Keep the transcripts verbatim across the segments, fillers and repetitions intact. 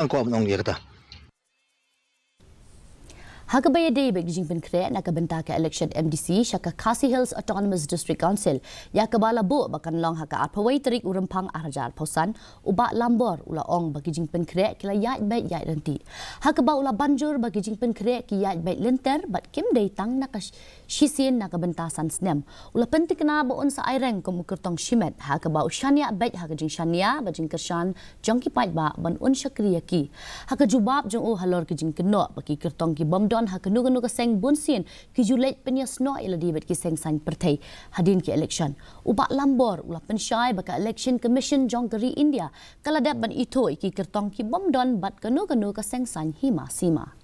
Nga kwah ban ong ïa kata. Ha kaba ïadei bad ki jingpynkhreh na ka bynta ka election M D C sha ka Khasi Hills Autonomous District Council, ïa kaba la buh ba kan long ha ka arphew wei tarik u Rymphang arhajar arphew san, u Bah Lambor u la ong ba ki jingpynkhreh ki la ïaid beit ïaid ryntih. Ha kaba u la ban jur ba ki jingpynkhreh ki ïaid beit lynter bad kim dei tang na ka sh-, shisien na ka bynta san snem. U la pyntikna ba un sa aireng kum u kyrtong shimet, ha kaba u shaniah beit ha ka jingshaniah bad jingkyrshan jong ki paidbah ban un shakri ïa ki. Ha ka jubab jong u halor ki jingkynnoh ba ki kyrtong ki bym don ha kano kano ka seng bunsien ki ju leit pynïasnoh ïa lade bad ki seng saiñ pyrthei hadien ki election, u Bah Lambor u la pynshai ba ka Election Commission jong ka ri India ka la dep ban ithuh ïa ki kyrtong ki bym don bad kano kano ka seng saiñ hima sima.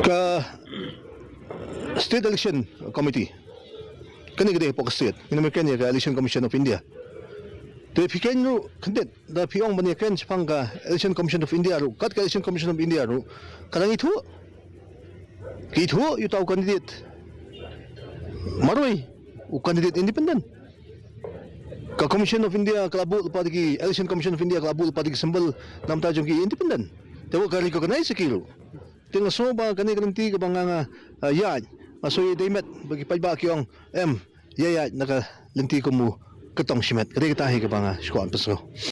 Ka State Election Committee, kane ka dei hapoh ka state, ngin ym kren ïa ka Election Commission of India. Te phi kren ruh khyndiat, da phi ong ban ïa kren shaphang ka Election Commission of India ruh, kat ka Election Commission of India ruh ka dang ithuh, ka ithuh ïa uta u candidate marwei, u candidate independent. Ka Commission of India ka la buh lypa da ki, Election Commission of India ka la buh lypa da ki symbol namar jong ki independent. Te wat ka recognize ïa ki ruh. Te nga sngew ba kane ka lynti kaba nga, nga, ah, ïaid, nga sngew ïa dei met ba ki paidbah ki ong, em, ïa ïaid na ka lynti kum u kyrtong shimet. Ka dei kata hi kaba nga shu kwah ban pynsngew.